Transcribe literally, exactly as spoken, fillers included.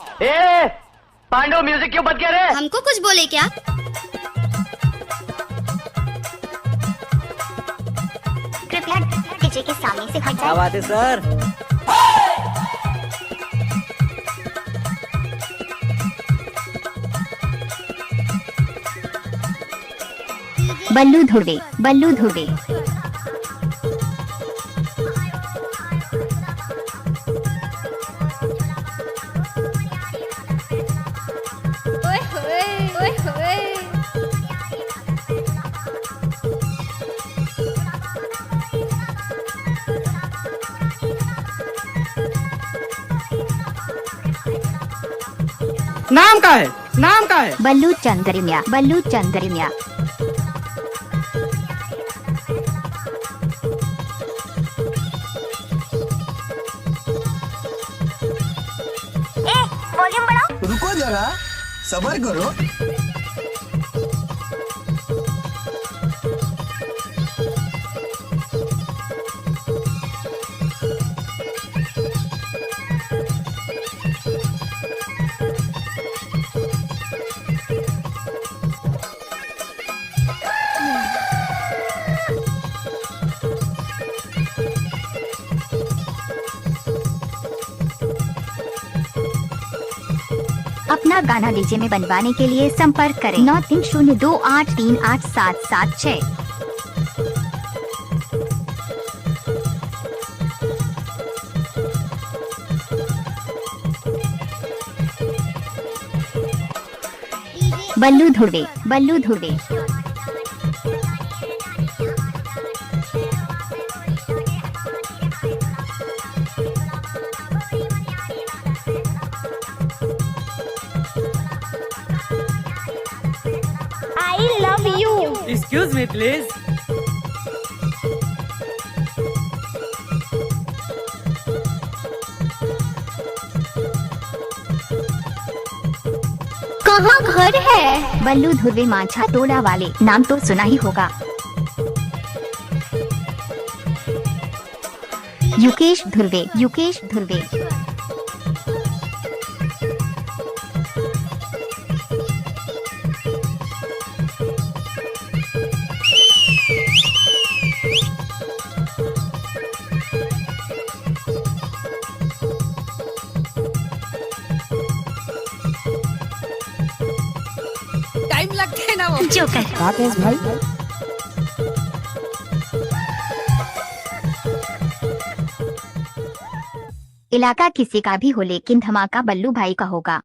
ए, Pando, music क्यों बंद किया रे? हमको कुछ बोले क्या? कृपया डीजे के सामने से हट जाएं। क्या बात है सर? बल्लू धुर्वे, बल्लू धुर्वे। ओए होए, ओए होए। नाम का है? नाम का है? बल्लू चंद्रिमिया, बल्लू चंद्रिमिया। ए, वॉल्यूम बढ़ाओ। रुको जरा, सबर करो। अपना गाना डीजे में बनवाने के लिए संपर्क करें नौ तीन शून्य दो आठ तीन आठ सात सात छः। बल्लू धुर्वे, बल्लू Dhurve. I love you। Excuse me, please। कहाँ घर है? बल्लू धुर्वे मांझा टोला वाले, नाम तो सुना ही होगा। युकेश धुर्वे, युकेश धुर्वे। टाइम लगथे ना वो। जोकर। राकेश भाई। इलाका किसी का भी हो, लेकिन धमाका बल्लू भाई का होगा।